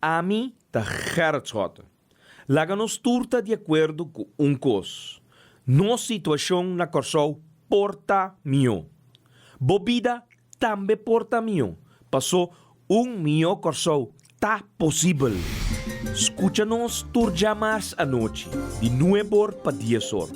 Ami ta Gerrit Schotte. Laga nos tur ta di akuerdo ku un kos, nos situashon na Kòrsou por ta mihó. Bo bida tambe por ta mihó, pasó un mihó Kòrsou ta posibel. Skucha nos tur djamars anochi di nuebor pa diesor,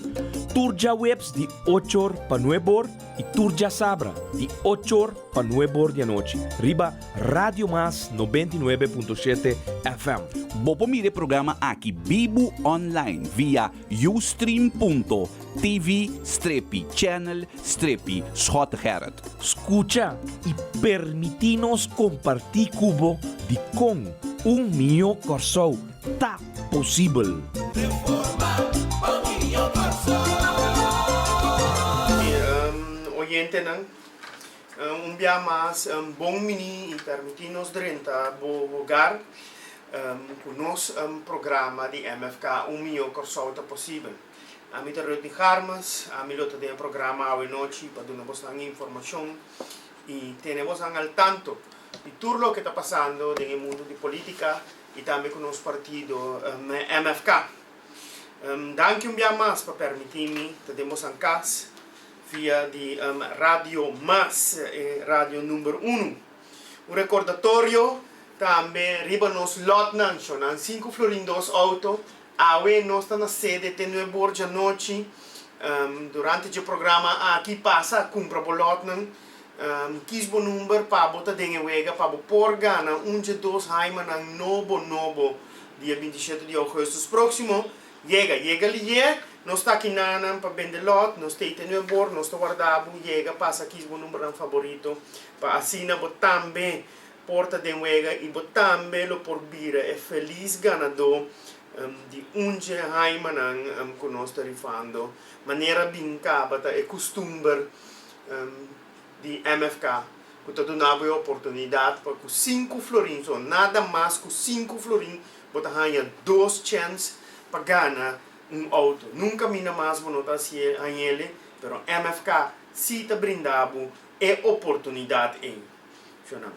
tur djaweps di ochor pa nuebor i tur djasabra di ochor pa nuebor di anochi riba Radio Mas 99.7 FM. Bo por mira e programa aki bibu online via ustream.tv strepi channel strepi Schottegerrit. Skucha i permití nos kompartí ku bo dikon un mihó Kòrsou ta posibel. Oyentenan, Un bia mas, bon bini i permití nos drenta bo hogar ku nos programa di MFK Un Mihó Kòrsou Ta Posibel. Ami ta Rudney Garmes, ami lo ta den e programa awe nochi pa duna bosnan informashon i tene bosnan al tanto di tur loke ta pasando den e mundu di polítika i tambe ku nos partido MFK. Danki un bia mas pa permití mi ta den bosnan kas via di Radio Mas, e radio number uno. Un recordatorio tambe riba nos lotnan, shonan sinku florin dos auto. Awe nos ta na sede te nuebe or djanochi. Durante dje programa aki pasa cumpra bo lotnan. Kies bo number pa bo ta den e wega pa bo por gana un dje dos haimanan nobo nobo dia 27 di augustus proximo. Yega, yega liye, nos ta aki nanan pa bende lot, nos ta ite nuebor, nos ta warda bo, yega pasa kis bo numbernan faborito pa asina bo tambe por ta den wega i bo tambe lo por bira e felis ganadó di un dje haimanan ku nos ta rifando. Manera bin kaba ta e kustumber di MFK ku ta duna bo e oportunidat pa ku sinku florin so, nada mas ku sinku florin bo ta haña dos chèns pa gana un outo. Nunka mina mas bo no ta hasié hañ'ele, pero MFK sí ta brinda bo e oportunidat ei. Shonnan.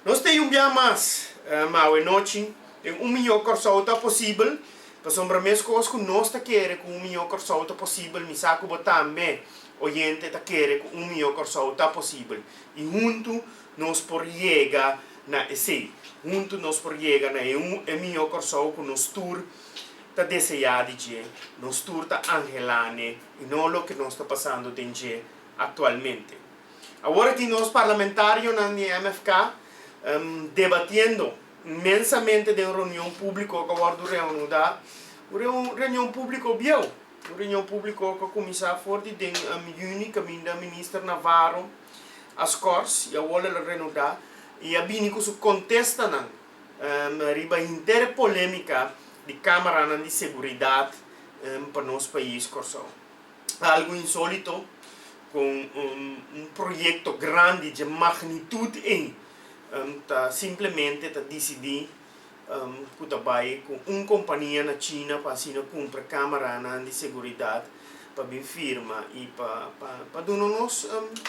Nos ta un bia mas awe nochi den un mihó Kòrsou ta posibel, pasobra meskos ku nos ta kere ku un mihó Kòrsou ta posibel, mi sa ku bo tambe oyente ta kere ku un mihó Kòrsou ta posibel. I huntu nos por yega na esei. Huntu nos por yega na e un e mihó Kòrsou ku nos tur ta deseá di dje, nos tur ta anhelá n'e i no loke nos ta pasando den dje aktualmente. Awor aki nos parlamentarionan di MFK debatiendo inmensamente den reunion públiko ku a wòrdu reanudá, un reunion públiko bieu, un reunion públiko ku a kuminsá for di den yüni kaminda Minister Navarro a skòrs i awor el a renudá i a bini ku su kontestanan riba henter e polémika di kámaranan di seguridat pa nos pais Kòrsou. Algu insólito con un proyecto grandi dje magnitud ei ta simplemente ta dicidi cu ta bay cu un compania na China pa asina cumpra camaranan di seguridad pa bin firma y pa pa duna nos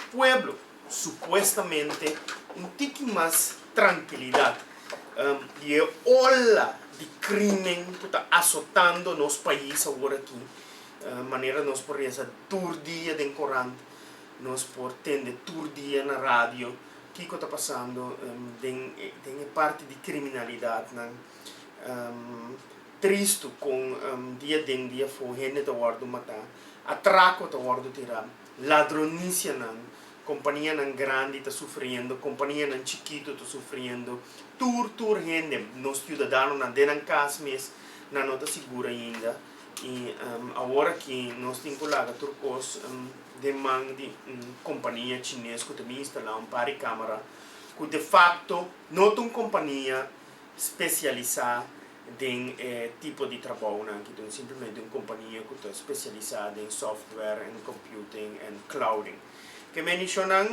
pueblo supuestamente un tiki mas trankilidad di e ola di crimen cu ta azotando nos pais awor aki. Manera nos por reza tur dia den korant, nos por tende tur dia na radio kiko ta pasando den den e parti di kriminalidatnan. Tristu kon dia den dia afó hende ta wòrdu matá, atrako ta wòrdu tirá, ladronisianan, kompanianan grandi ta sufriendo, kompanianan chikitu ta sufriendo, tur tur hende, nos siudadanonan den nan kas mes nan no ta sigur ainda. I awor aki nos tin ku laga tur kos den man di un kompania chines ku ta bin instalá un par di kamera ku de fakto no ta un kompania spesialisá den e tipo di trabounan aki, ta simplemente un kompania ku ta spesialisá den software en computing en clouding. Ke mendishonnan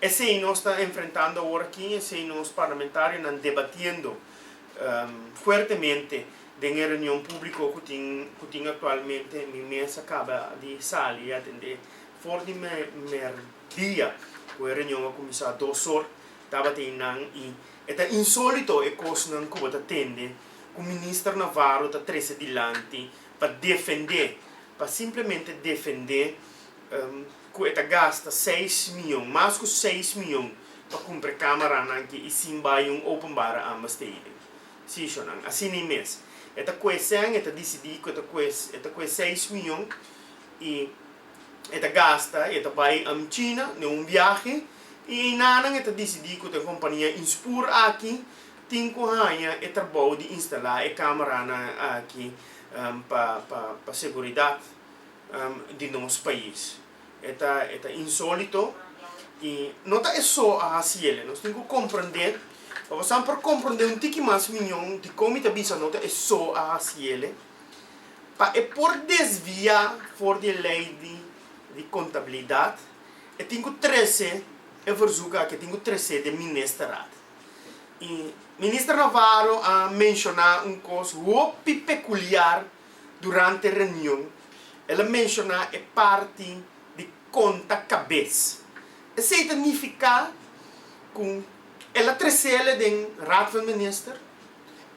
esei nos ta enfrentando awor aki, esei nos parlamentarionan debatiendo fuertemente Den e reunion públiko ku tin ku tin aktualmente mi mes a kaba di sali i atendé for di mèrdia ku e reunion a kuminsá dos or tabatin nan i E ta insólito e kosnan ku bo ta tende ku Minister Navarro ta trese dilanti pa defendé, pa simplemente defendé ku e ta gasta seis mion, mas ku seis mion pa kumpra e kameranan aki i sin bai un openbare aanbesteding. Sí, shornan, asina ei mes. E ta kue sèn, e ta disidí ku e ta kue, e ta kue seis mion i e ta gasta, e ta bai China den un biahe i einanan e ta disidí ku ta e kompania Inspur aki tin ku haña e trabou di instalá e kameranan aki pa pa seguridat di nos pais. E ta e ta insólito i no ta e so a hasi el. Nos tin ku komprendé, pa boso por komprendé un tiki mas miñon dikon mi ta bisa no ta e so a hasi el, pa e por desviá for di e lei di di kontabilidat, e tin ku trese e verzoek aki, e tin ku tres'é den ministerraad. I Minister Navarro a menshoná un kos hopi pekuliar Durante reunion, el a menshoná e parti di konta kabes. Esei ta nifiká ku el a tresele den Raad van Minister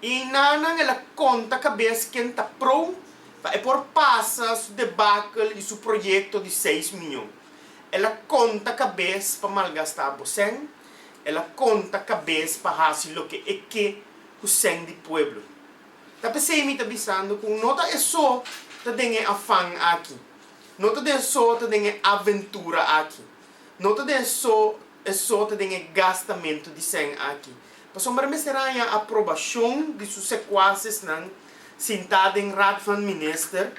i einan el a konta kabes ken ta pro pa e por pasa su debakel i su proyekto di seis miyon. El a konta kabes pa malgastá bo sèn, el a konta kabes pa hasi loke e ke ku sèn di pueblo. Ta p'esei mi ta bisando ku no ta e so ta den e afan aki, no ta den so ta den e aventura aki, no ta den so e so ta den e gastamentu di sèn aki, pasobra mester haña aprobashon di su sekuasesnan sintá den Raad van Minister,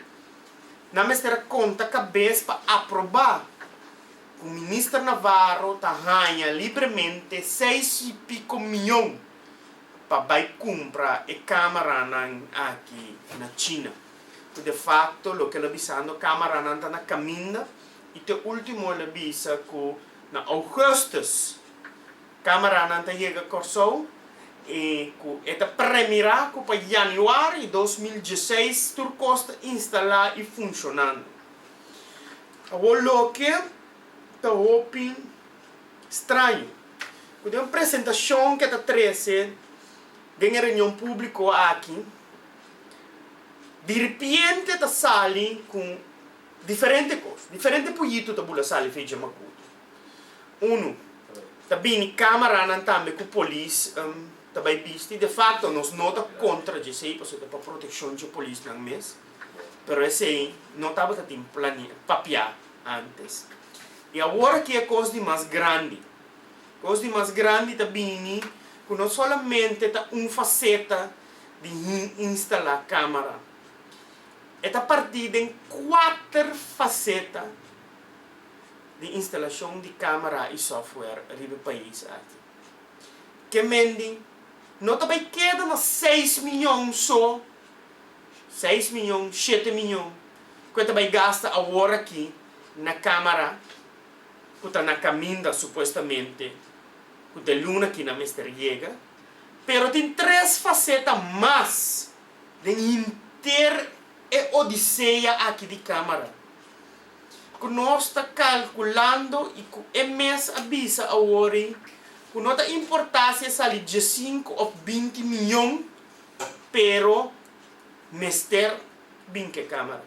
nan mester a konta kabes pa aprobá ku Minister Navarro ta haña libremente seis i piko mion. pa bai kumpra e kameranan aki na China. Ku de fakto loke el a bisando kameranan ta na kaminda i te ultimo el a bisa ku na ougùstùs kameranan ta yega Kòrsou i ku e ta premirá ku pa yanüari 2016 tur kos ta instalá i funshonando. Awor loke ta hopi Straño ku den un presentashon ke ta trese den e reunion públiko aki, diripiente ta sali ku diferente kos, diferente puyitu ta bula sali fecha makutu. Unu, ta bini kámaranan tambe ku polis ta bai bisti. De fakto nos no ta kontra djesei pasobra ta pa protekshon dje polisnan mes, pero esei no tabata tin plania, papiá antes. I awor aki e kos di mas grandi. Kos di mas grandi ta bini ku no solamente ta un faseta di instalá kámara. E ta partí den kuater faseta di instalashon di kámara i software riba e pais aki. Ke mendi no ta bai keda na seis miyon so, seis miyon, shete miyon, ku e ta bai gasta awor aki na kámara ku ta na kaminda supuestamente ku ta e luna aki nan mester yega, pero tin tres faseta mas den henter e odisea aki di kámara ku nos ta kalkulando i ku e mes a bisa awor ei ku no ta importá si e sali diesinku òf binti miyon pero mester bin ku e kámara.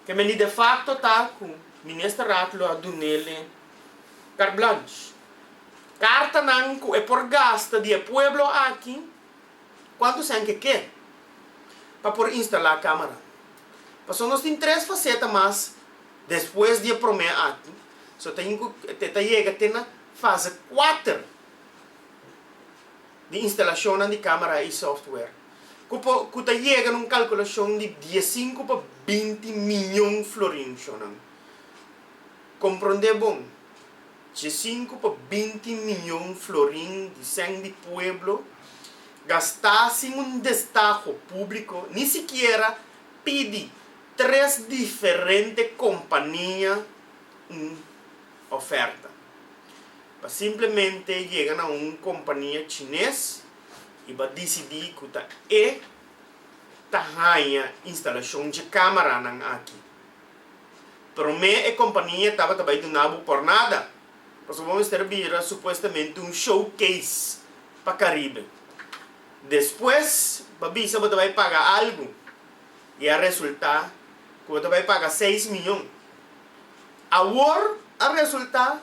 Ke meni de facto ta ku Minister Raad lo a dunele carte blanche. Cartanan ku e por gasta di e pueblo aki kuantu sèn ke ke pa por instalá camera. Pasobra nos tin tres faceta mas despues di e promé aki, so ta ku ta yega te na fase kuater di instalashonnan di camera i software. Ku por ku ta yega na un kalkulashon di diesinku pa 20 miyon florin, shonnan. Komprondé bon, diesinku pa 20 miyon florin di sèn di pueblo gastá sin un destaho públiko, ni sikiera pidi tres diferente kompania un oferta, pa simplemente yega na un kompania chines i bo a disidí ku ta e ta haña instalashon dje kámaranan aki. Promé e kompania tabata bai duna bo por nada, pasobra bo mester bira supuestamente un showcase pa. pa Caribe. Despues bo a bisa bo ta bai paga algu i a resultá ku bo ta bai paga seis miyon. Awor a resultá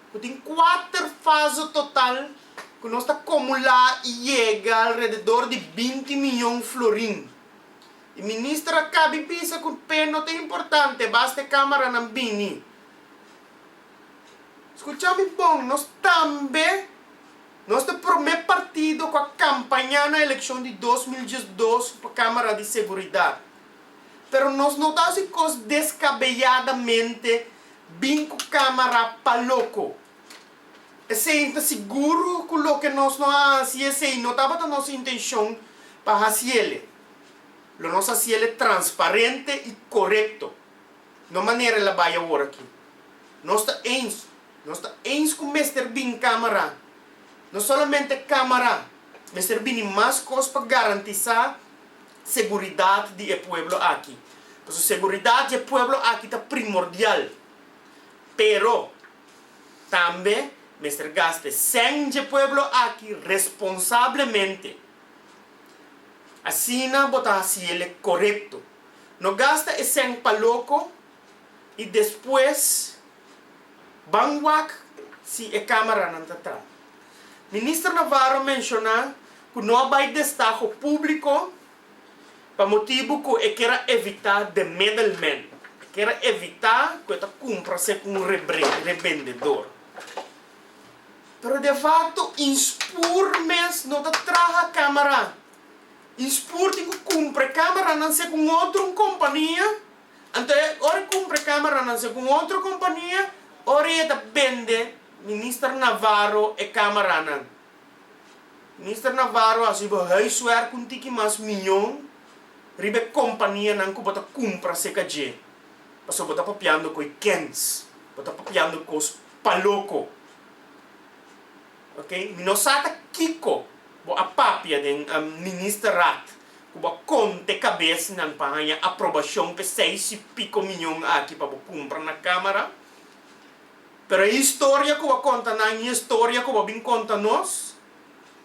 ku tin kuater fase total ku nos ta komulá i yega alrededor di 20 miyon florin. E minister a kabi bisa ku p'e no ta importante, basta e kamaranan bini. Skucha mi bon, nos tambe nos ta e promé partido ku a kampañá na elekshon di 2012 pa Kamara di Seguridat. Pero nos no ta hasi kos deskabeyadamente bin ku kamara pa loko. Esei ta sigur ku loke nos no a hasi esei no tabata nos intenshon pa hasiele. Lo nos hasiele transparente i korekto. No manera el a bai awor aki. Nos ta eens. Nos ta eens ku mester bin kamara. No solamente kamara, mester bini mas kos pa garantisá seguridat di e pueblo aki. Pasobra seguridat di e pueblo aki ta primordial. Pero, tambe mester gasta e sèn dje pueblo aki responsablemente. Asina bo ta hasiele korekto. No gasta e sèn pa loko i despues ban wak si e kameranan ta tra. Minister Navarro menshoná ku no a bai destaho públiko pa motibu ku e kier a evitá the middleman, e kier a evitá ku e ta kumpra segun un rebendedor. Pero de fakto Inspur mes no ta traha kamera. Inspur tin ku kumpra e kameranan segun otro un kompania, anto e ora e kumpra e kameranan segun otro kompania, ora e ta bende Minister Navarro e kameranan. Minister Navarro hasi bo huiswerk un tiki mas miyon riba e kompanianan ku bo ta kumpra seka dje, pasobra bo ta papiando ku e kens, bo ta papiando kos pa loko. Ok, mi no sa ta kiko bo a papia den ministerraad ku bo a konta e kabesnan pa haña aprobashon pa e seis i piko miyon aki pa bo kumpra na kamara. Pero e historia ku bo a konta nan i e historia ku bo a bin konta nos,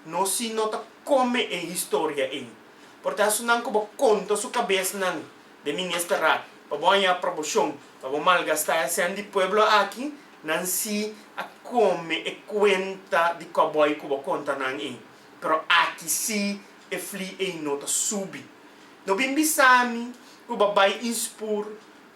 nos si no ta kome e historia ei. Por ta esunnan ku bo konta su kabesnan den ministerraad pa bo haña aproboshon pa bo malgastá e sèn di pueblo aki, nan si a kome e kuenta di kòbòi ku bo konta nan ei. Pero aki si e fli ei no ta subi. No bin bisa mi ku bo a bai inspur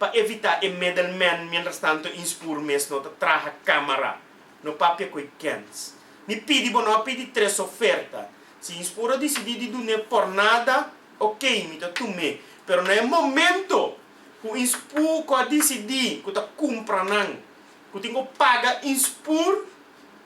Pa evita e middleman mientras tanto Inspur mes no ta traha camara. No papia cu e kens. Mi pidi bo no a pidi tres oferta. Si Inspur a dicidi di dun'e por nada, ok, mi ta tum'e. Pero na e momento cu Inspur cu a dicidi cu ta cumpra nan, cu tin cu paga Inspur,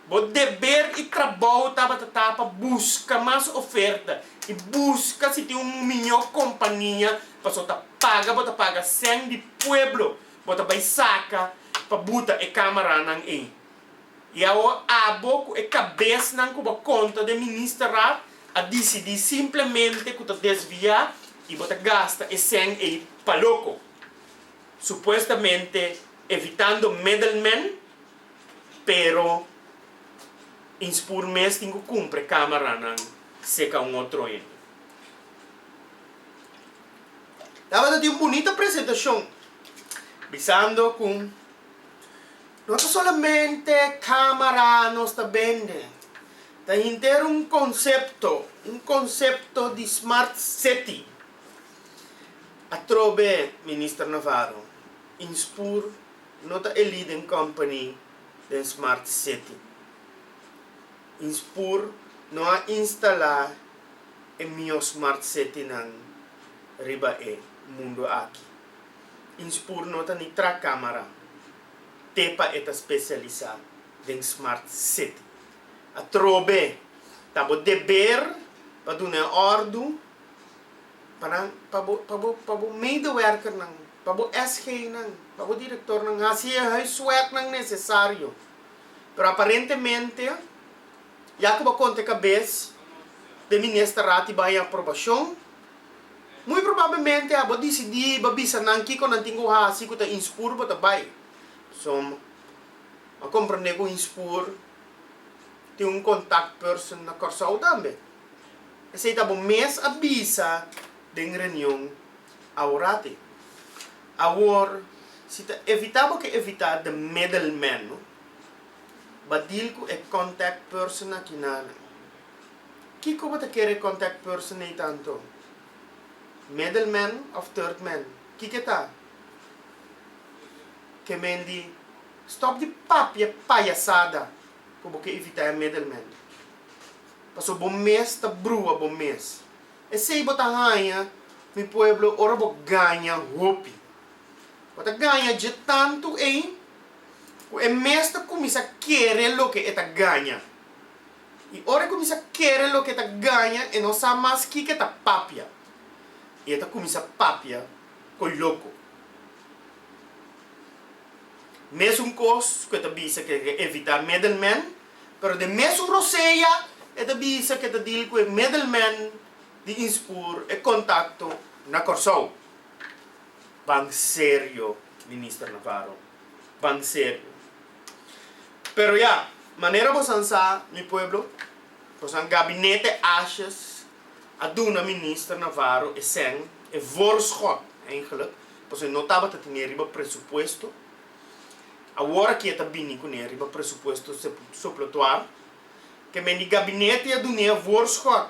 Bo deber i trabou tabata ta pa buska mas oferta i buska si tin un mihó kompania pasobra ta paga bo ta paga sèn di pueblo bo ta bai saka pa buta e kamaranan ei. I awor abo ku e kabesnan ku bo konta den ministerraad a disidí simplemente ku ta desviá i bo ta gasta e sèn ei pa loko. Supuestamente evitando middlemen. Pero Inspur mes tin ku kumpra e kameranan seka un otro hende. Tabata tin un bunita presentashon bisando ku no ta solamente kamera nos ta bende, ta henter un konsepto, un konsepto di smart city. Atrobe Minister Navarro, Inspur no ta e leading company den Smart City. Inspur no a instala e mihó Smart Citynan riba e mundo aki. Inspur no ta ni tra camara te pa e ta specialisa den Smart City. Atrobe ta bo deber pa duna e ordu pa nan, pa bo, pa bo, pa bo medewerkernan, pa bo SG-nan, pa bo direktornan hasi e huiswerknan nesesario. Pero aparentemente, ya ku bo a konta e kabes den ministerraad i bo a haña aprobashon, muy probablemente abo disidí bo bisa nan kiko nan tin ku hasi ku ta inspur bo ta bai. So, a komprendé ku inspur. tin un contact person na Kòrsou tambe. Esei ta bo mes a bisa den reunion aworati. Awor, si ta evitá bo ke evitá the middleman, no? Ba deal ku e contact person akinanan. Kiko bo ta kere contact person ei ta anto? Middleman of third man? Kiko e ta? Ke men di, stop di papia payasada ku bo ke evitá e middleman. Pasobra bo mes ta brua bo mes. Esei bo ta haña, mi pueblo, ora bo gaña hopi. Bo ta gaña dje tantu ei ku e mes ta kuminsá kere loke e ta gaña. I ora e kuminsá kere loke e ta gaña, e no sa mas kiko e ta papia. I e ta kuminsá papia koi loko. Mesun kos ku e ta bisa ku e ke evitá middleman, pero den mesun rosea e ta bisa ku e ta deal ku e middleman di Inspur e kontakto na Kòrsou. Ban serio, Minister Navarro. Ban serio. Pero ya, manera bosan sa, mi pueblo, bosan gabinete Asjes a duna Minister Navarro e sèn, e voorschot eigenlijk, pasobra e no tabata tene riba presupuesto. Awor aki e ta bini kuné riba presupuesto supletuar. Ke men di gabinete a dun'é voorschot.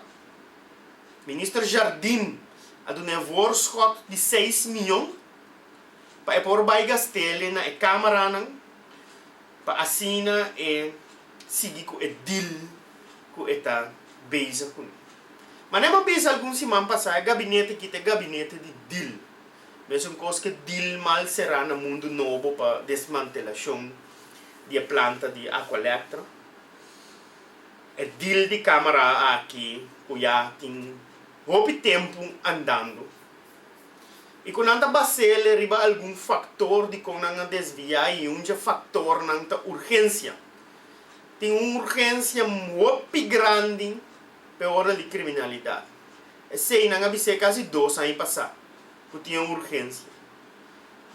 Minister Jardim a dun'é voorschot di seis miyon pa e por bai gast'el na e kamaranan pa asina e sigui ku e deal ku e ta bezig kuné. Manera bo bisa algun siman pasá e gabinete aki ta e gabinete di deal. Mesun kos ke deal mal será na Mundu Nobo pa desmantelashon di e planta di Aqualectra. E deal di kamara aki ku ya tin hopi tempu andando i ku nan ta bas'el riba algun faktor di kon nan a desviá i un dje faktornan ta urgensia. Tin un urgensia hopi grandi pa e ora di kriminalidat. Esei nan a bis'é kasi dos aña pasá ku tin e urgensia.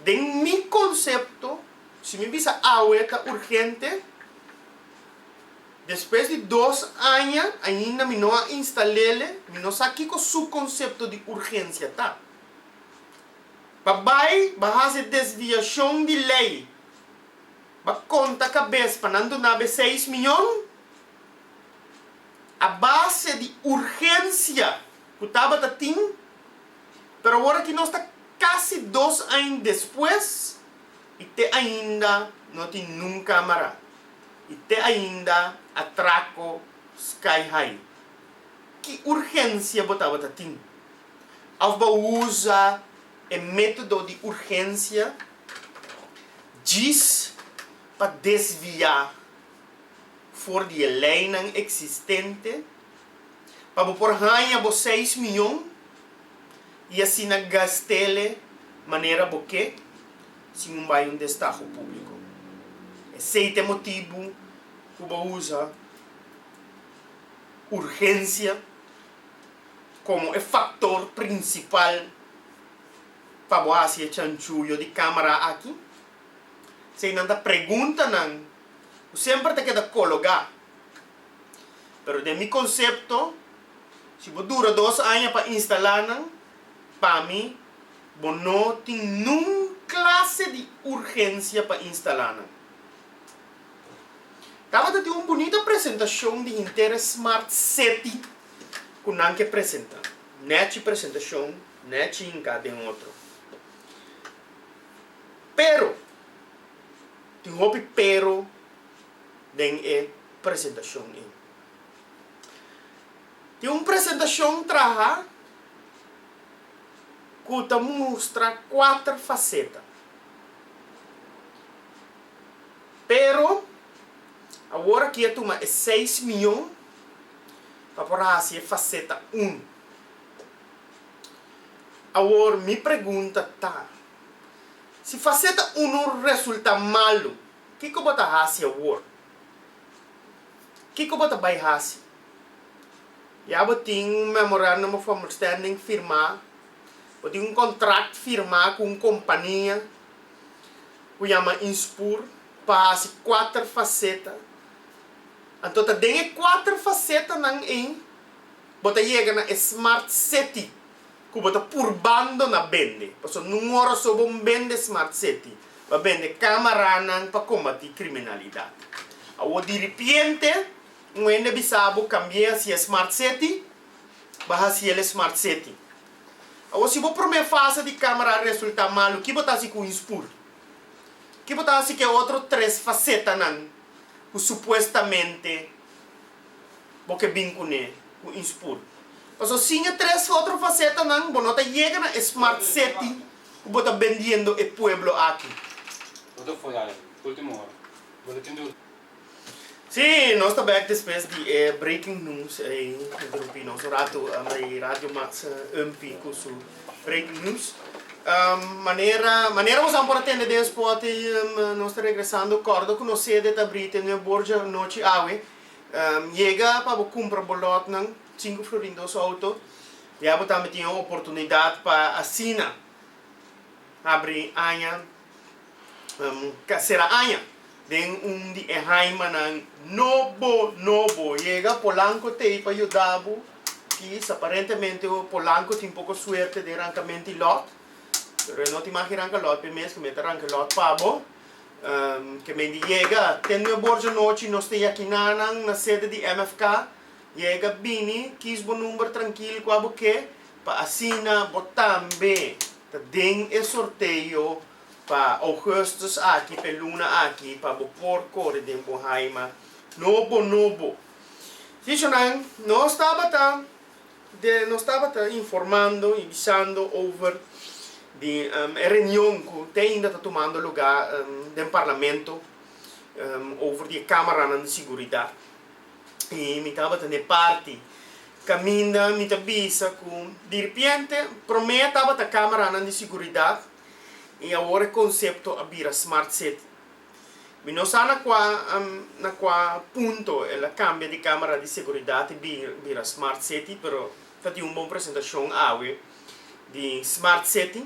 Den mi konsepto, si mi bisa awe ta urgente, despues di dos aña ainda mi no a instal'el, mi no sa kiko su konsepto di urgensia ta. Pa bai, ba hasi desviashon di lei. Ba konta kabes pa nan duna be seis miyon a base di urgensia ku tabata tin, pero awor aki nos ta kasi dos aña despues i te ainda no tin nun kamara i te ainda atrako sky high. Ki urgensia bo tabata tin? Of bo usa e método di urgensia djis pa desviá for di e leinan eksistente pa bo por haña bo seis miyon i asina gast'ele manera bo ke sin un bai un destaho públiko. Esei ta e motibu ku bo usa urgensia komo e faktor prinsipal pa bo hasi e chanchuyo di kamara aki? Eseinan ta preguntanan ku semper ta keda kologá. Pero den mi konsepto, si bo dura dos aña pa instalá nan, pa mi bo no tin nun klase di urgensia pa instalá nan. Tabata tin un bunita presentashon di henter e Smart City ku nan ke presentá. Nèchi presentashon. Nèchi hinká den otro. Pero, tin hopi pero den e presentashon ei. Tin un presentashon traha ku ta mustra kuater faseta. Pero, awor aki a tuma e seis miyon pa por hasi e faseta un. Awor mi pregunta ta, si faceta uno resulta malu, kiko bo ta hasi awor? Kiko bo ta bai hasi? Ya bo tin un memorandum of understanding firmá, bo tin un contract firmá ku un kompania ku yama Inspur pa hasi kuater faceta. Anto ta den e kuater fasetanan ei bo ta yega na e smart city ku bo ta purbando na bende. Pasobra nun ora so bo bende smart city, bo a bende kamaranan pa kombatí kriminalidat. Awor diripiente un hende bisa bo kambi'é hasié smart city, bo a hasiel e smart city. Awor si bo promé fase di kamara a resultá malu, ki bo ta hasi ku Inspur? Ki bo ta hasi ku e otro tres fasetanan ku supuestamente bo ke bin kuné ku Inspur? Pasobra sin e tres otro fasetanan bo no ta yega na e smart city ku bo ta bendiendo e pueblo aki. Sí, nos ta bek despues di e breaking news ei interrumpí nos un ratu ei Radio Max Umpie ku su breaking news. Manera manera boso por a tende den spot ei nos ta regresando kòrda ku nos sede ta abrí te nuebe or dje anochi awe. Yega pa bo kumpra bo lòtnan sinku florin dos outo ya bo tambe tin e oportunidat pa asina habri aña. Sera aña den un di e haimanan nobo nobo. Yega Polanco t'ei pa yuda bo. Kis aparentemente Polanco tin poko suerte den rankamenti lòt, pero e no tin mag ranka lòt p'e mes, ku mi ta ranka lòt pa bo. Ke men di yega te nuebe or djanochi nos ta yakinanan na sede di MFK. Yega bini, kis bo number trankil kua bo ke, pa asina bo tambe ta den e sorteo pa augustus aki, pa e luna aki, pa bo por kore den bo haima nobo nobo. Fichonan, nos tabata de nos tabata informando y bisando over di e reunion cu te ainda ta tumando lugar den parlamento over di e camaranan di siguridad. Y mi tabata n'e parti caminda mi ta bisa cu diripiente prome tabata camaranan di siguridad y awor e concepto a bira Smart City. Mi no sa na cua na cua punto el a cambia di camara di seguridad y bira Smart City, pero ta tin un bon presentacion awe di Smart City.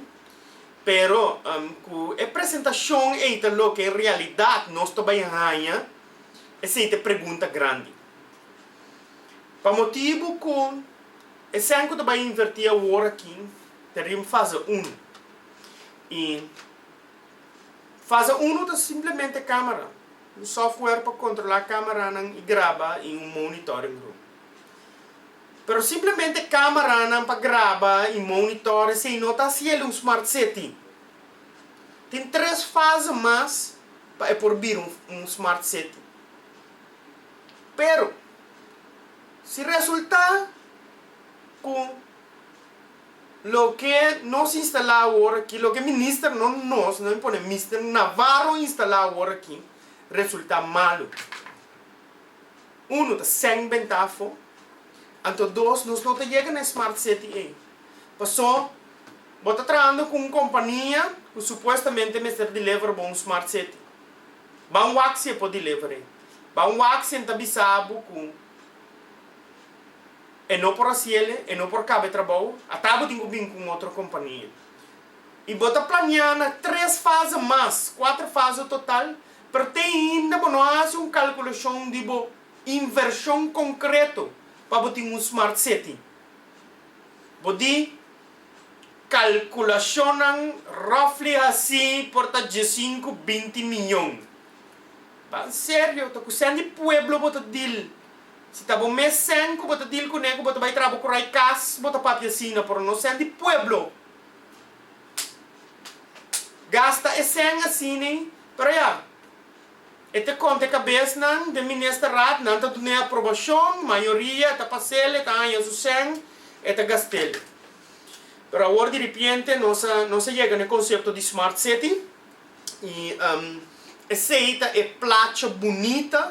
Pero cu e presentacion ey ta loke en realidad nos ta bay haña, esey ta e pregunta grandi. Pa motibo cu esnan cu ta bay inverti awor aki ta riba fase uno. Y fase uno ta simplemente camera, un software pa controla cameranan y graba y un monitoring room. Pero simplemente cameranan pa graba y monitor esey no ta haciel un smart city. Tin tres fase mas pa e por bira un smart city. Pero si resulta cu Loke nos instalá awor aki, loke minister, no nos, no mi pone mister Navarro instalá awor aki, resultá malu. Uno, ta sèn bentá afó. Anto dos, nos no ta yega na e smart city ei. Pasó, bo ta trahando ku un kompania ku supuestamente mester deliver bo un smart city. Ban wak si e por deliver ei. Ban wak si e ta bisa bo ku. E no por hasiel, e no por caba e trabou, ata bo tin cu bin cu un otro compania. Y bo ta planea na tres fase mas, cuater fase total, pero te ainda bo no a haci un calculacion di bo inversion concreto pa bo tin un smart city. Bo di calculacionnan roughly haci por ta diescinco, binti miyon. Ban serio, ta cu cen di pueblo bo ta deal. Si ta bo mes sèn ku bo ta deal kuné ku bo ta bai traha bo kurai kas bo ta papia asina pero no sèn di pueblo. Gasta e sèn asina pero ya e ta konta e kabesnan den ministerraad nan ta dun'é aprobashon mayoria ta pas'el e ta haña su sèn e ta gast'el. Pero awor diripiente nos a nos a yega na e konsepto di smart city i esei ta e placha bunita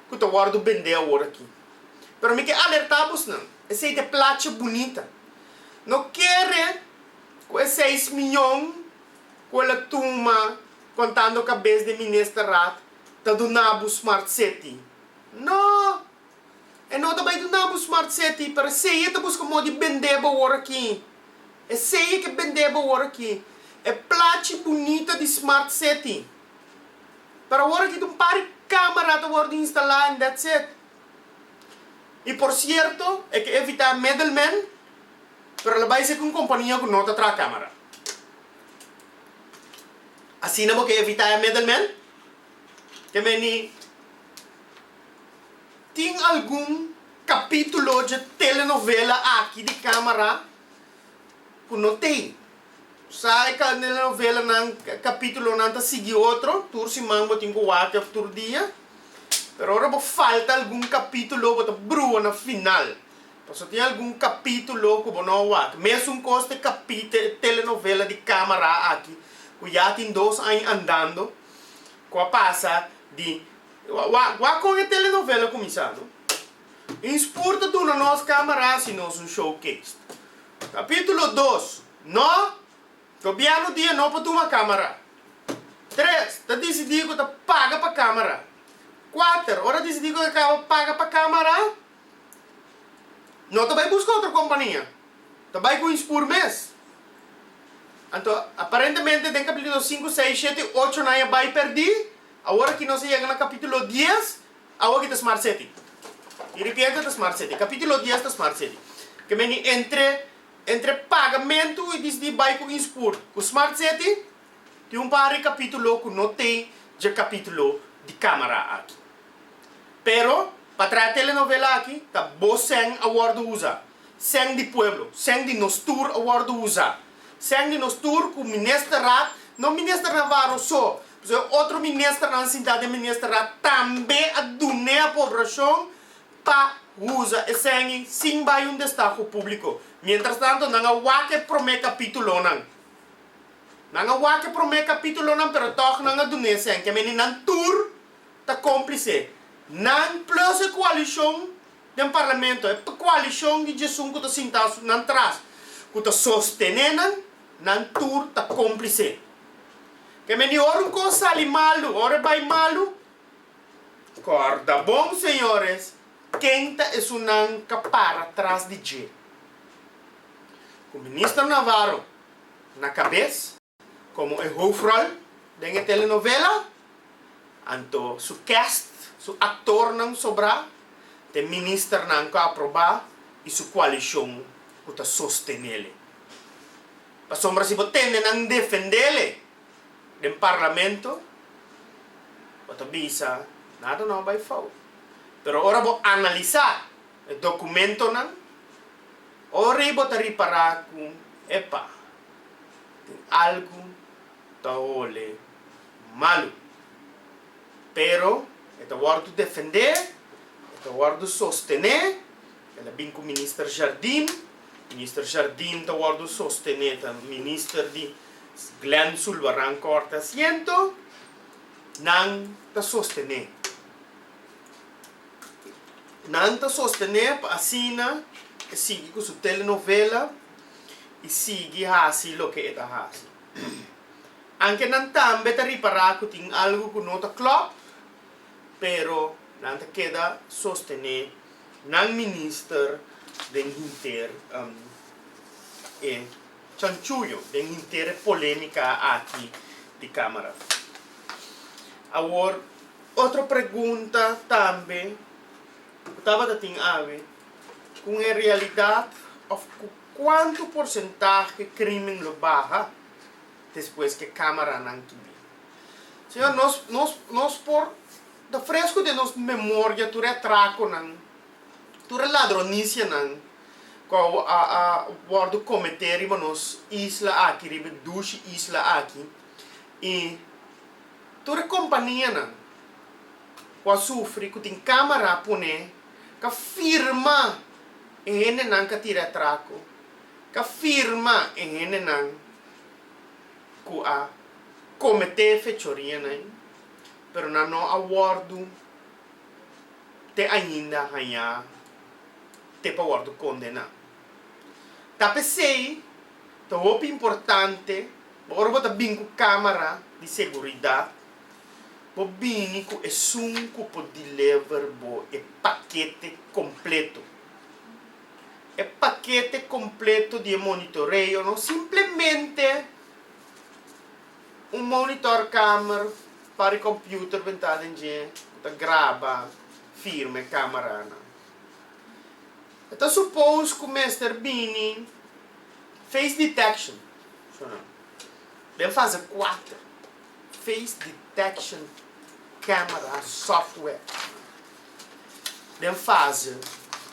ku ta wòrdu bendé awor aki. Pero mi ke alertá bosnan, esei ta e placha bunita. No kere ku e seis miyon ku el a tuma kontando kabes den ministerraad ta duna bo smart city. No! E no ta bai duna bo smart city, pero esei e ta buska modo di bendé bo awor aki. Esei e ke bendé bo awor aki. E plachi bunita di smart city. Pero awor aki ta un par di camera ta wordo instala and that's it. I por sierto, e ke evitá middleman, pero el a bai ser ku un kompania ku no ta traha kámara. Asina bo ke evitá e middleman? Ke meni tin algun kapítulo dje telenovela aki di kámara ku no tei. Sa e telenovelanan, kapítulonan ta sigui otro, tur siman bo tin ku wak òf tur dia. Pero ora bo falta algun kapítulo bo ta brua na final. Pasobra tin algun kapítulo ku bo no a wak. Mesun kos ta e telenovela di kámara aki ku ya tin dos aña andando ku a pasa di wak kon e telenovela kuminsá no. Inspur ta duna nos kámara hasi nos un showcase. Kapítulo dos, No! Gobièrnu dia no por tuma kámara. Tres, Ta disidí ku ta paga pa kámara. Kuater, Ora disidí ku ta kaba paga pa kámara, no ta bai buska otro kompania, ta bai ku Inspur mes. Anto, aparentemente den kapítulo sinku, seis, shete i ocho nan a bai pèrdí, awor aki nos a yega na kapítulo dies, Awor ki ta Smart City. Di ripiente ta Smart City. Capítulo dies ta Smart City. Ke meni entre entre pagamentu i disidi bai ku inspur ku Smart City, tin un par di capítulo ku no tei dje capítulo di cámara aki. Pero pa traha telenovela aki ta bo sèn a wòrdu usa. Sèn di pueblo, sèn di nos tur a wòrdu usa. Sèn di nos tur ku ministerraad, no minister Navarro so, pasobra e otro ministernan sintá den ministerraad tambe a dun'é a poblashon pa usa e sèn ei sin bai un destaho públiko. Mientrastanto nan a wak e promé kapítulonan. Nan a wak e promé kapítulonan pero tòg nan a dun'é e sèn. Ke meni nan tur ta kómplise. Nan plus e koalishon Den parlamento e koalishon di djesun ku ta sinta nan tras ku ta sostené nan, nan tur ta kómplise. Ke meni ora un kos sali malu, ora e bai malu, kòrda bon señores ken ta esunnan ka para tras di dje. Ku minister Navarro na kabes. Komo e hoofrol den e telenovela, anto su cast, su aktornan sobrá, ta e ministernan ku a aprobá i su koalishon ku ta sostenele. Pasobra si bo tende nan defendele den parlamento, bo ta bisa nada no a bai fout. Pero ora bo analisá e dokumentonan, ora ei bo ta ripará ku, epa, Tin algu ta hole malu. Pero e ta wòrdu defendé, e ta wòrdu sostené. El a bin ku Minister Jardim. Minister Jardim ta wòrdu sostené, ta minister di Glenn Sulvaran Kòrte Asiento. Nan ta sostené. Nan ta sostené pa asina e sigui ku su telenovela. i sigui hasi loke e ta hasi. Anke nan tambe ta ripará ku tin algu ku no ta klòp, pero nan ta keda sostené nan minister den hinter e chanchuyo, den hinter e polémika aki di Kámara. Awor, otro pregunta tambe ku tabata tin awe, Ku en realidat òf ku kuantu porsentahe krimen lo baha despues ku e kameranan ki bin? Señor, nos, nos, nos por ta fresku den nos memoria tur e atrakonan, tur e ladronisianan ku a, a wòrdu kometé riba nos isla aki, riba e dushi isla aki, i tur e kompanianan ku a sufri ku tin kamera pone Ka firma e hendenan ka tira atrako, ka firma e hendenan ku a kometé fechorianan, pero nan no a wòrdu te ainda hañá te pa wòrdu kondená. Ta p'esei ta hopi importante ora bo ta bin ku kámara di seguridat, Bo bini ku esun ku por deliver bo e pakete kompleto. E pakete kompleto di e monitoreo no simplemente un monitorkamer par di computer bentá den dje ku ta graba firma e kameranan. E ta suppose ku mester bini face detection, shona. Den fase kuater, face detection camera software. Den fase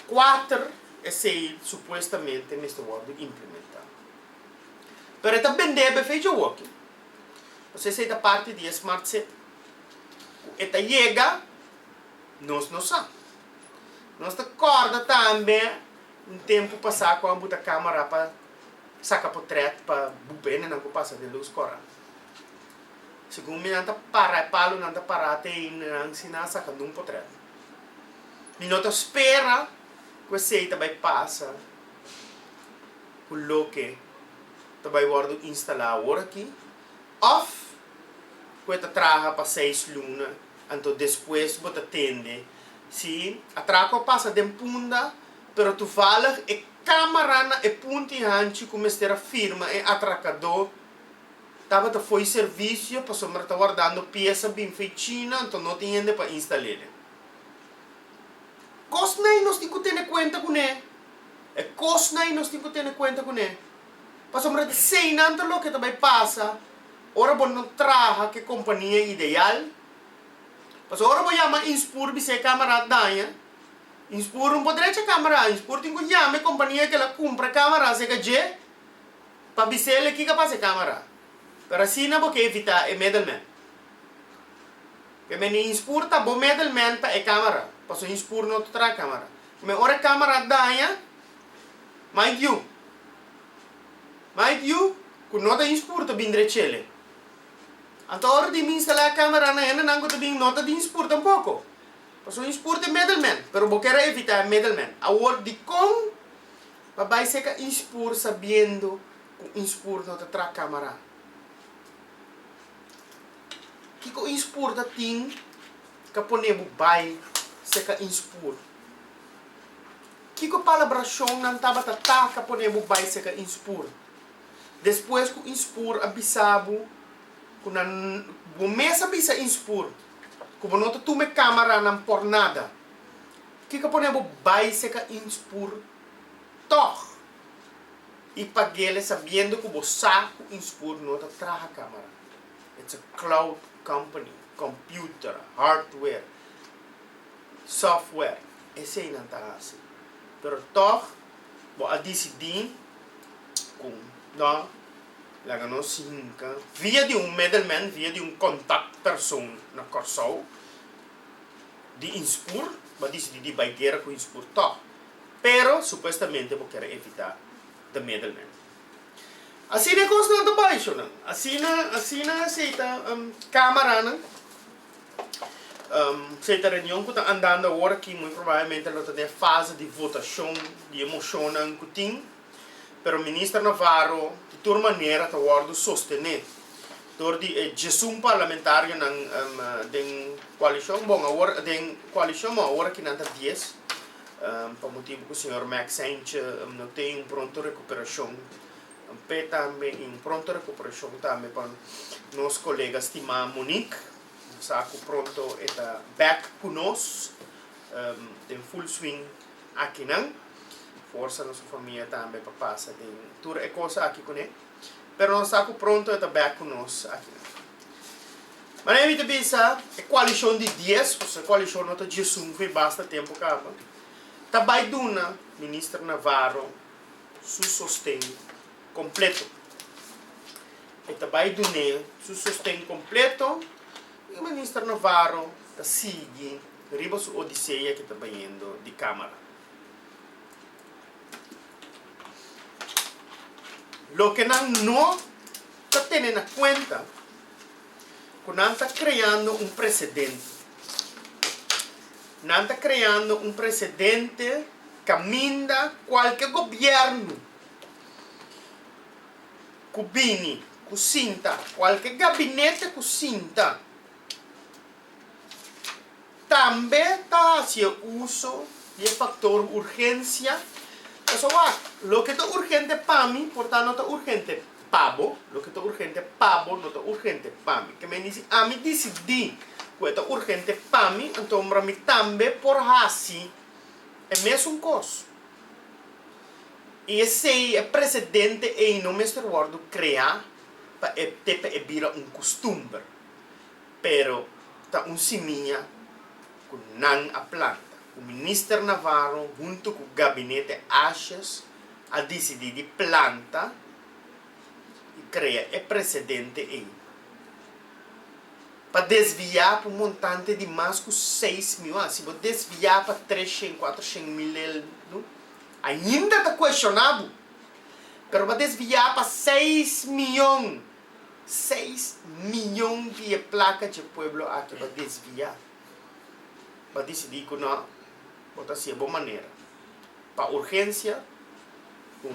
kuater esei supuestamente mester wòrdu implementá. Pero e ta bendé bo e fecha awoki. Pasobra esei ta parti di e smart city. Ku e ta yega, nos no sa. Nos ta kòrda tambe un tempu pasá ku a buta kámara pa saka potrèt pa bu bendenan ku pasa den lus kòrá. Segun mi nan ta para e palunan ta pará te ainda nan si nan a saka nun potrèt. Mi no ta spera ku esei ta bai pasa ku loke ta bai wòrdu instalá awor aki òf ku e ta traha pa seis luna anto despues bo ta tende si atrako a pasa den punda pero toevallig e kamara na e punti hanchi ku mester a firma e atrakadó tabata fo'i servisio pasobra ta wardando piesa bin fo'i China anto no tin hende pa instal'e. Kosnan nos tin ku tene kuenta kuné. E kosnan nos tin ku tene kuenta kuné. Pasobra di seinan ta loke ta bai pasa ora bo no traha ku e kompania ideal. Pasobra ora bo yama Inspur bisa e kamera a daña, Inspur no por drecha e kamera, Inspur tin ku yama e kompania ku el a kumpra e kamera aserka dje pa bis'el kiko a pasa e kamera. Pero asina bo ke evita e middleman. Ke men Inspur ta bo middleman pa e kamera, pasobra Inspur no ta traha kamera. Men ora e kamera a daña, Mind you, mind you ku no ta inspur ta bin drechele. Anto ora di mi instalá e camera nan hendenan ku ta bin no ta di inspur tampoko. Pasobra inspur ta e middleman, pero bo kier a evitá e middleman. Awor dikon pa bai seka inspur sabiendo ku inspur no ta traha camera? Kiko inspur ta tin ka pone bo bai seka inspur? Kiko palabrashonnan tabata ta ka pone bo bai seka Inspur? Despues ku Inspur a bisa bo ku nan bo mes a bisa Inspur ku bo no ta tuma e kamaranan por nada. Kiko a pone bo bai seka Inspur tòg i pag'el sabiendo ku bo sa ku Inspur no ta traha kamara? It's a cloud company, computer, hardware. Software, esei nan ta hasi. Pero tòg bo a disidí ku no, laga nos hinka via di un middleman, via di un kontaktpersoon na Kòrsou di Inspur, bo a disidí di bai guera ku Inspur tòg. Pero supuestamente bo kier evitá the middleman. Asina e kosnan ta bai, shownan. Asina, asina esei ta kamaranan. Esei ta reunion ku ta andando awor aki, muy probablemente lo ta den e fase di votashon di e moshonnan ku tin, pero Minister Navarro di tur manera ta wòrdu sostené dor di e djesun parlamentarionan den koalishon, bon awor den koalishon bon awor aki nan ta dies, pa motibu ku señor Max Heintje no tin un pronto rekuperashon. P'e tambe i un pronto rekuperashon tambe pa nos kolega stimá Monique. Nos sa ku pronto e ta bèk ku nos den full swing akinan. Forsa na su famia tambe pa pasa den tur e kos aki kuné. Pero nos sa ku pronto e ta bèk ku nos akinan. Manera mi ta bisa e koalishon di dies, pasobra e koalishon no ta djesun for basta tempu kaba, ta bai duna Minister Navarro su sosten kompleto. E ta bai dun'é su sosten kompleto i Minister Navarro ta sigui riba su odisea ke ta bayendo di Kámara. Loke nan no ta tene na kuenta ku nan ta kreando un presedente. Nan ta kreando un presedente kaminda kualke gobièrnu ku bini, ku sinta, kualke gabinete ku sinta, tambe ta hasi e uso di e faktor urgensia. Pasobra wak, loke ta urgente pa mi por ta no ta urgente pa bo, loke ta urgente pa bo no ta urgente pa mi. Ke men di si ami disidí ku e ta urgente pa mi, anto mi tambe por hasi e mesun kos. I esei, e presedente ei no mester wòrdu kreá pa e te pa e bira un kustumber, pero ta un simia ku nan a planta, ku Minister Navarro huntu ku Gabinete Asjes a disidí di planta i krea e presedente ei pa desviá pa un montante di mas ku 6000, si bo desviá pa 300, 400 mil eldu, Ainda ta cuestiona bo, pero bo a desvia pa seis miyon, 6 miyon di e placa dje pueblo aki bo a desvia. Bo a dicidi cu no, bo ta haci e bo manera. Pa urgencia, cu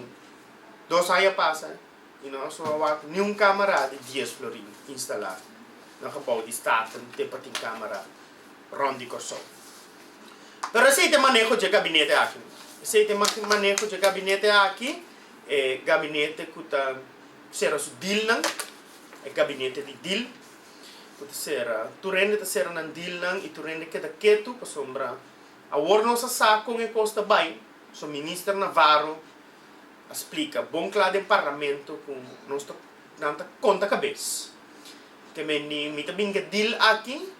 2 aña pasa y no a soba wak ni un camara di 10 florin instala na gebouw di Staten te pa tin camara rond di Corsou. Pero esei ta e maneho dje gabinete aki. Esei ta e maneho dje gabinete aki, e gabinete ku ta sera su dealnan, e gabinete di deal, ku ta sera, tur hende ta sera nan dealnan i tur hende keda ketu pasobra awor nos a sa kon e kos ta bai, so Minister Navarro a splika bon kla den parlamento ku nos ta nan ta konta kabes. Ke meni mi ta bin ke deal aki.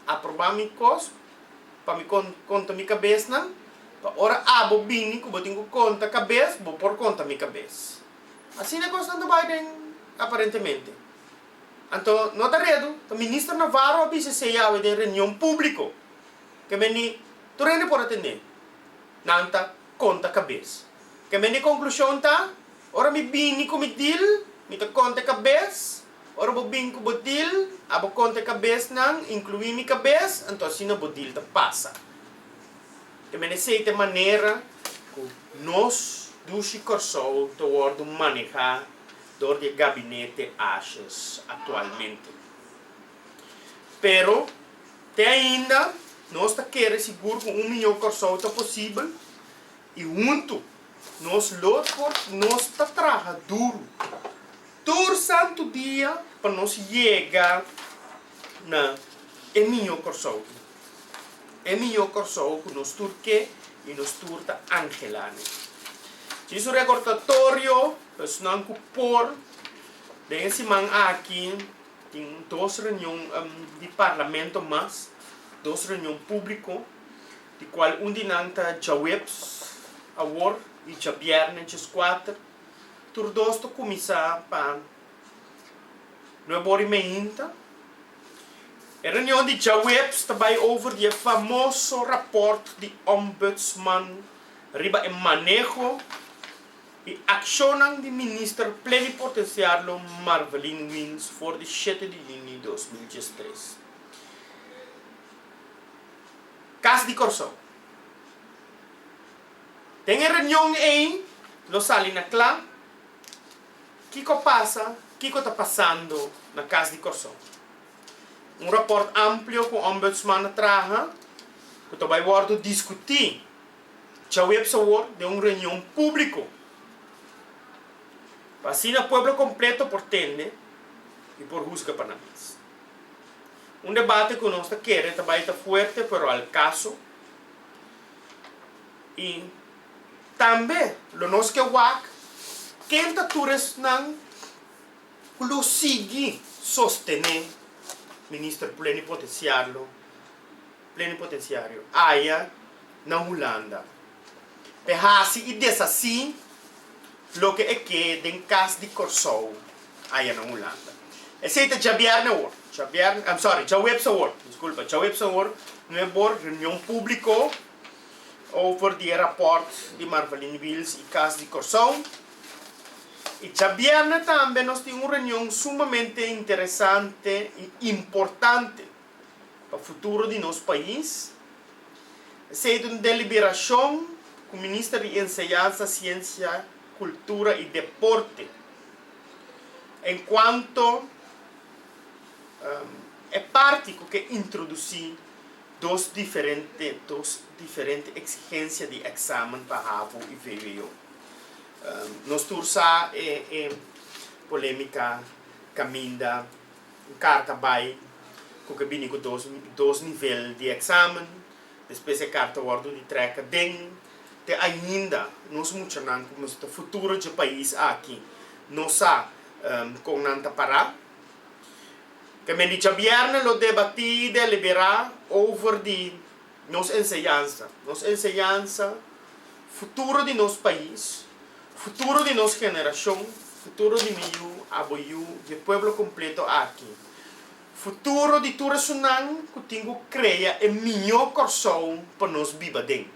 Aprobá mi kos pa mi konta mi kabesnan, pa ora abo bini ku bo tin ku konta kabes, bo por konta mi kabes. Asina kosnan ta bai den aparentemente. Anto no ta redu, ta Minister Navarro a bisa esei awe den reunion públiko, ke meni tur hende por atendé. Nan ta konta kabes. Ke meni konklushon ta, ora mi bini ku mi deal, mi ta konta e kabes. Ora bo bin ku bo deal, abo konta e kabesnan, inkluí mi kabes, anto asina bo deal ta pasa. Te mene esei ta e manera ku nos dushi Kòrsou ta wòrdu manehá dor di e gabinete Asjes aktualmente. Pero te ainda nos ta kere sigur ku un mihó Kòrsou ta posibel i huntu nos lo por nos ta traha duru. Tur santu dia pa nos yega na e mihó Kòrsou. E mihó Kòrsou ku nos tur ke i nos tur ta anhelá n'e. Djis un rekordatorio pa esnan ku por, den e siman aki tin dos reunion di parlamento mas, dos reunion públiko, di kual un di nan ta djaweps awor i djabièrnè djeskuater. Tur dos ta kuminsá pa nuebe ora i meinta. E reunion di djaweps ta bai over di e famoso rapòrt di Ombudsman riba e maneho i akshonnan di Minister Plenipotensiarlo Marvelyne Wiens for di 7 di yüni 2013. Kas di Kòrsou. Den e reunion ei lo sali na kla kiko a pasa, kiko ta pasando na Kas di Kòrsou. Un rapòrt amplio ku Ombudsman a traha ku ta bai wòrdu diskutí djaweps awor den un reunion públiko pa asina pueblo kompleto por tende i por husga pa nan mes. Un debate ku nos ta kere ta bai ta fuerte pero al kaso. I tambe lo nos ke wak ken ta tur esnan ku lo sigui sostené Minister Plenipotenciarlo, Plenipotenciario, aya na Hulanda p'e hasi i deshasí loke e ke den Kas di Kòrsou aya na Hulanda. Esei ta djabièrnè awor, djabièrnè, I'm sorry, djaweps awor, diskulpa, djaweps awor, nuebor, reunion públiko over di e rapòrt di Marvalyn Wiels i Kas di Kòrsou. I djabièrnè tambe nos tin un reunion sumamente interesante i importante pa futuro di nos pais. Esei ta un deliberashon ku Minister di Enseñansa, Siensia, Kultura i Deporte enkuanto e parti ku ke introdusí 2 diferente eksigensia di eksamen pa havo i vwo. Nos tur sa e polémika kaminda un karta bai ku ke bini ku 2 nivel di eksamen, despues e karta wòrdu di trèk aden. Te ainda nos muchanan ku mester ta futuro dje pais aki no sa kon nan ta pará. Ke men di djabièrnè lo debatí i deliberá over di nos enseñansa. Nos enseñansa, futuro di nos pais, futuro di nos generashon, futuro di mi yu, abo yu, dje pueblo kompleto aki. Futuro di tur esunnan ku tin ku krea e mihó Kòrsou pa nos biba den.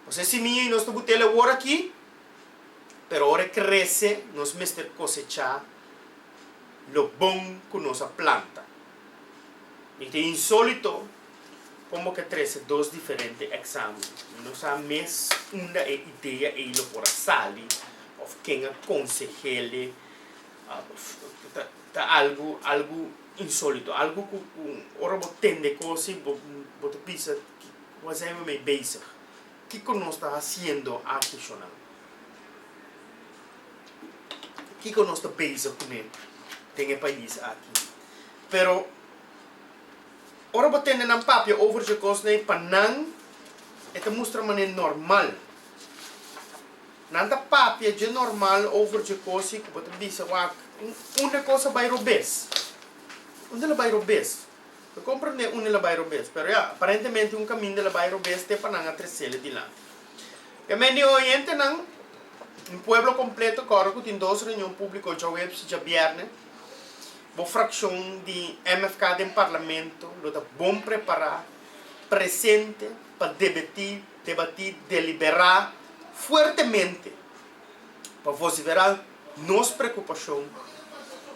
Nos e simia i nos ta butel awor aki, pero ora e krese nos mester kosechá lo bon ku nos a planta. Mi ta insólito kon bo ke trese dos diferente èksamen. Mi no sa mes unda e idea ei lo por a sali òf ken a konseh'é. Ta algu algu insólito, algu ku ora bo tende kos bo bo ta bisa Waar zijn we mee bezig? Kiko nos ta hasiendo aki shonan? Kiko nos ta bezig kuné den e pais aki? Pero ora bo tende nan papia over dje kosnan ei pa nan e ta mustra manera normal. Nan ta papia dje normal over dje kos ei ku bo ta bisa wak unda e kos a bai robes? Unda el a bai robes? Ta comprende unda el a bai robes, pero ya, aparentemente un caminda el a bai robes te pa nan a trecele dilanti. E medio oyentenan, un pueblo completo corda cu tin dos reunion publico djahuebs y djabierne. Bo fraccion di MFK den Parlamento lo ta bon prepara, presente pa debeti, debati, delibera fuertemente pa vocifera nos preocupacion,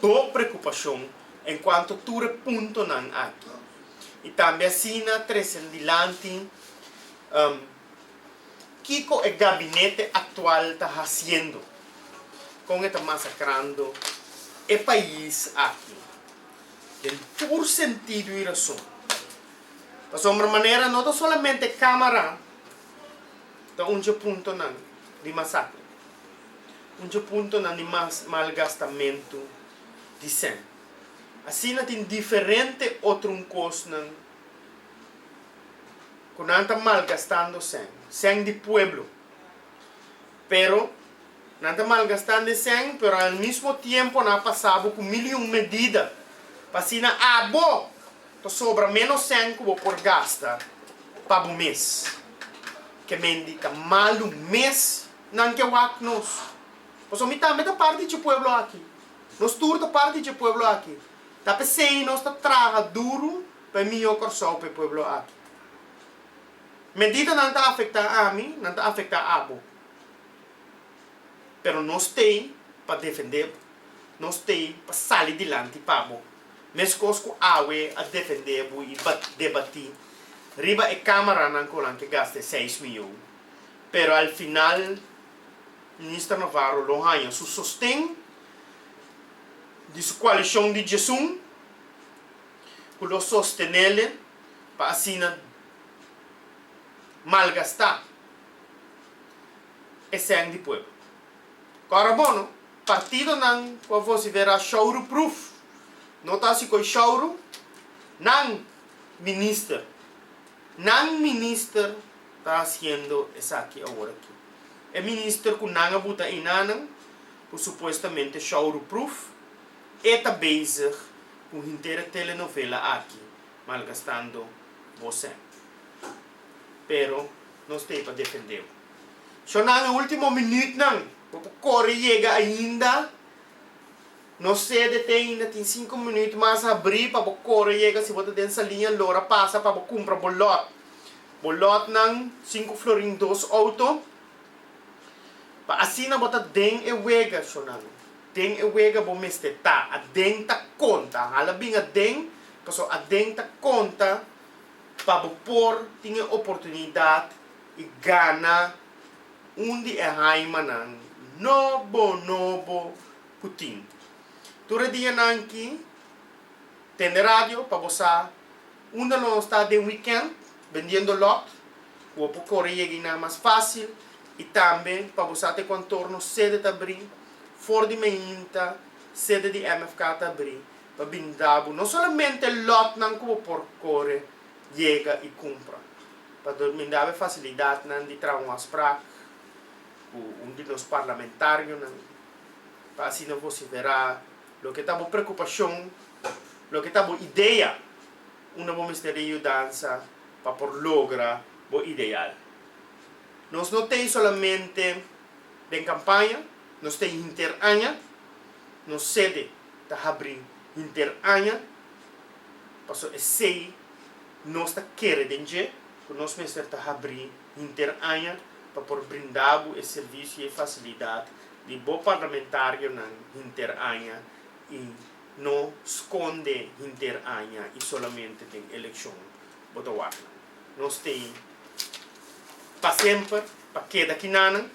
bo preocupacion, En cuanto tur e puntonan aki y tambe asina trece dilanti kico e gabinete actual ta haciendo, con e ta masacrando e pais aki den tur sentido y razon. Pasobra manera no ta solamente camara ta un dje puntonan di masacre, un dje puntonan di malgastamento. di sèn. Asina tin diferente otrun kosnan ku nan ta malgastando sèn, sèn di pueblo. Pero nan ta malgastando e sèn, pero al mismo tiempo nan a pasa bo ku mil i un medida pa asina abo ta sobra ménos sèn ku bo por gasta pa bo mes. Ke mendi ta malu mes nan ke wak nos. Pasobra mi tambe ta parti dje pueblo aki. Nos tur ta parti dje pueblo aki. Ta p'esei nos ta traha duru pa e mihó Kòrsou pa e pueblo aki. Medidanan ta afektá ami, nan ta afektá abo. Pero nos t'ei pa defendé bo. Nos t'ei pa sali dilanti pa bo. Meskos ku awe a defendé bo i debatí riba e kámaranan ku nan ke gasta e seis mion. Pero al final. Minister Navarro lo haña su sosten di su koalishon di djesun ku lo sostenele pa asina malgastá e sèn di pueblo. Kòrda bon no, partidonan ku a vosiferá shouru proof no ta hasi koi shouru, nan minister, nan minister ta hasiendo esaki awor aki. E minister ku nan a buta einanan, ku supuestamente showruproof, e ta bezig ku henter e telenovela aki, malgastando bo sèn. Pero nos ta ei pa defendé bo. Shownan e ultimo minuutnan, bo por kore yega ainda. Nos sede te ainda tin sinku minuut mas habrí pa bo kore yega si bo ta den Saliña Lora pasa pa bo kumpra bo lòt. Bo lòtnan sinku florin dos outo pa asina bo ta den e wega shonnan. Den e wega bo mester ta. Aden ta konta. Hala bin aden pasobra aden ta konta pa bo por tin e oportunidat i gana un di e haimanan nobo nobo ku tin. Tur e dianan ki tende radio pa bo sa unda nos ta den weekend bendiendo lot ku bo por kore yega einan mas fásil i tambe pa bo sa te kuantor nos sede ta abrí for di meinta sede di MFK ta abrí pa binda bo no solamente lotnan ku bo por kore yega i kumpra. Pa brinda bo e fasilidatnan di traha un afsprak ku un di nos parlamentarionan pa asina vosiferá loke ta bo preokupashon, loke ta bo idea unda bo mester di yudansa pa por logra bo ideal. Nos no tei solamente den kampaña, nos tei hinter aña, nos sede ta habrí hinter aña, pasobra esei nos ta kere den dje ku nos mester ta habrí hinter aña pa por brinda bo e servisio i e fasilidat di bo parlamentarionan hinter aña i no skonde hinter aña i solamente den elekshon bo ta wak nan. Nos tei pa semper pa keda kinanan,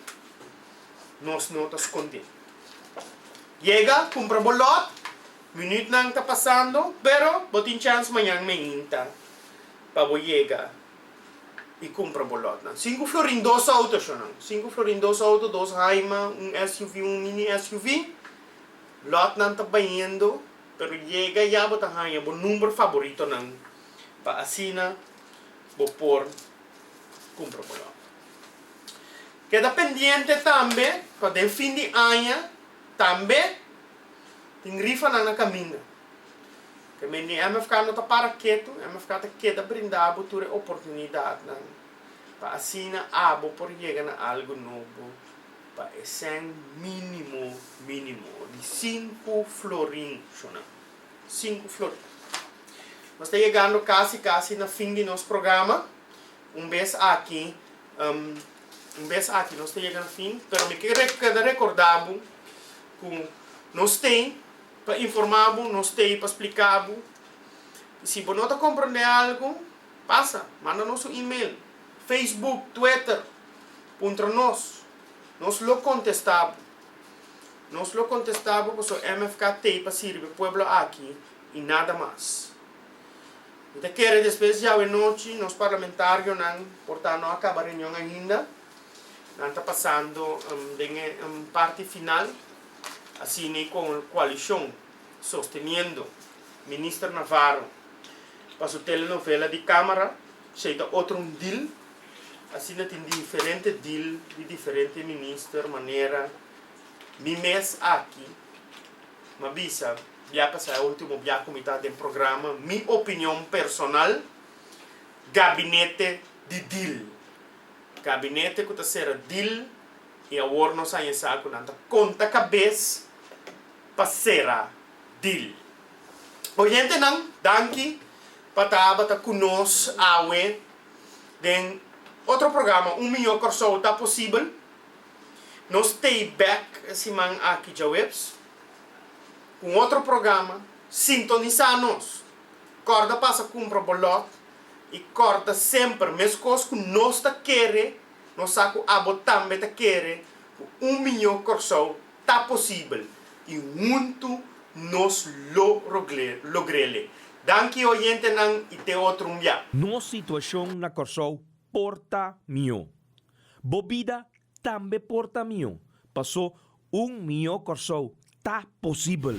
nos no ta skonde. Yega kumpra bo lòt, minütnan ta pasando pero bo tin chèns mañan meinta pa bo yega i kumpra bo lòtnan. Sinku florin dos outo shonan. Sinku florin dos outo, dos Haima, un SUV, un mini SUV. Lòtnan ta bayendo, pero yega ya bo ta haña bo number faboritonan pa asina bo por kumpra bo lòt. Keda pendiente tambe pa den fin di aña tambe tin rifanan na kaminda. Ke men di MFK no ta para ketu, MFK ta keda brinda bo tur e oportunidatnan pa asina abo por yega na algu nobo pa e sèn mínimo mínimo di sinku florin, shona, sinku florin. Nos ta yegando kasi kasi na fin di nos programa, un bes aki un bes aki nos ta yega na fin, pero mi ke keda rekorda bo ku nos tin Pa informá bo, nos t'ei pa spliká bo. I si bo no ta komprondé algu, pasa, manda nos un email, Facebook, Twitter, puntra nos. Nos lo kontestá bo. Nos lo kontestá bo pasobra MFK t'ei pa sirbi e pueblo aki i nada mas. Mi ta kere despues djawe nochi nos parlamentarionan por ta no a kaba reunion ainda, nan ta pasando den e parti final. Asina e koalishon sosteniendo Minister Navarro pa su telenovela di Cámara, esei ta otro un deal. Asina tin diferente deal di diferente minister manera mi mes aki m'a bisa bia pasá e ultimo bia ku mi ta den programa mi opinion personal gabinete di deal. Gabinete ku ta sera deal I awor nos haña sa ku nan ta konta kabes pa sera dil. Oyentenan, danki pa tabata ku nos awe den otro programa Un Mihó Kòrsou Ta Posibel. Nos t'ei bèk e siman aki djaweps ku un otro programa. Sintonisá nos! Kòrda pasa kumpra bo lòt i kòrda semper meskos ku nos ta kere Nos sa ku abo tambe ta kere ku un mihó Kòrsou ta posibel i huntu nos lo logr'ele. Danki oyentenan i te otro un bia. Nos situashon na Kòrsou por ta mihó. Bo bida tambe por ta mihó, pasó Un mihó Kòrsou ta posibel!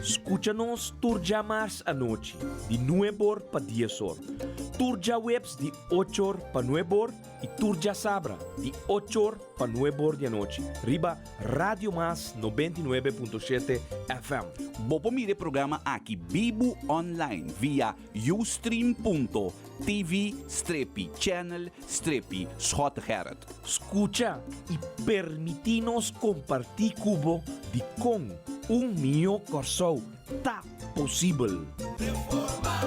Skucha nos tur djamars anochi di nuebor pa diesor, tur djaweps di ochor pa nuebor i tur djasabra di ochor pa nuebor di anochi riba Radio Mas 99.7 FM. Bo por mira e programa aki bibu online via ustream.tv strepi channel strepi Schottegerrit. Skucha i permití nos kompartí ku bo dikon un mihó Kòrsou ta posibel. Reforma.